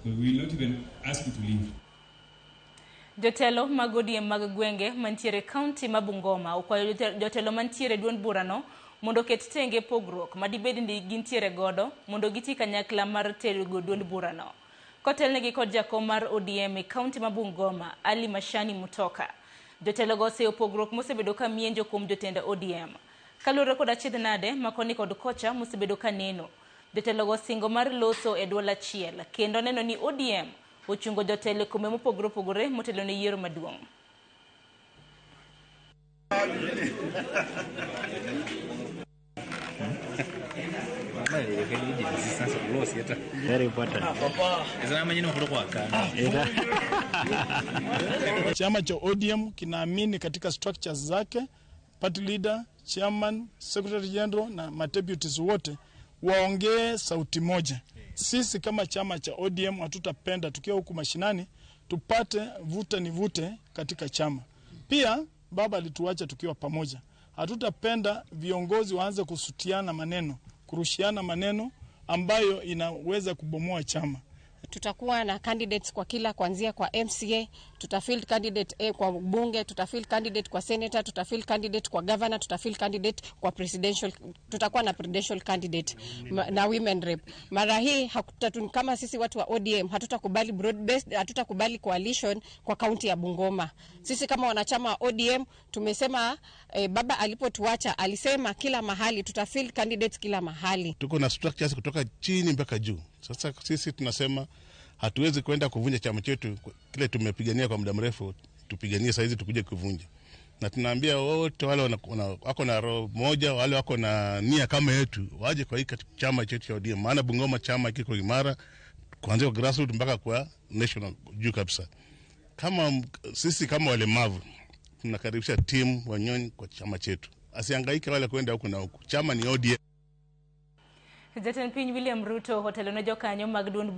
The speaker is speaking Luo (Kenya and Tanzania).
We will not even ask you to leave. Jotelo mag ODM mag gwenge mantiere kaunti ma Bungoma okwayo jotelo mantiere duond burano mondo oket tenge pogruok madibed ni gintiere godo mondo giti kanyakla mar tego duond burano. Kotelnegi kod jakom mar ODM e kaunti ma Bungoma, Ali Mashani Mutoka. Jotelogo oseyo pogruok mosebedo ka mienjo kuom jotend ODM. Kaluwore kod achiedh nade ma koni kod kocha mosebedo ka neno. Jotelogo osingo mar loso e duol achiel kendo neno ni ODM ochungo jotelo e kombe mopogore opogore motelo ne yiero maduong'. Very important. Chama cha ODM kinaamini katika structures zake, party leader, chairman, secretary general na madeputies wote waongee sauti moja. Sisi kama chama cha ODM hatutapenda tukiwa huku mashinani tupate vuta ni vute katika chama. Pia baba alituacha tukiwa pamoja. Hatutapenda viongozi waanze kusutiana maneno, kurushiana maneno ambayo inaweza kubomoa chama. Tutakuwa na candidates kwa kila, kuanzia kwa MCA, tutafield candidate kwa bunge, tutafield candidate kwa senator, tutafield candidate kwa governor, tutafield candidate kwa presidential, tutakuwa na presidential candidate na women rep. Mara hii kama sisi watu wa ODM hatutakubali broad based, hatutakubali coalition kwa kaunti ya Bungoma. Sisi kama wanachama wa ODM tumesema, baba alipotuacha alisema kila mahali tutafield candidates kila mahali. Tuko na structures kutoka chini mpaka juu. Sasa sisi tunasema hatuwezi kwenda kuvunja chama chetu kile tumepigania kwa muda mrefu, tupiganie saizi tukuje kuvunja. Na tunaambia wote wale wako na roho moja, wale wako na nia kama yetu, waje kwa hii chama chetu cha ODM. Maana Bungoma chama kiko imara kuanzia kwa grassroots mpaka kwa national juu kabisa. Kama sisi kama walemavu tunakaribisha timu Wanyonyi kwa chama chetu. Asihangaike wale kwenda huku na huku. Chama ni ODM. Jatend piny William Ruto otelo ne jokanyo mag duond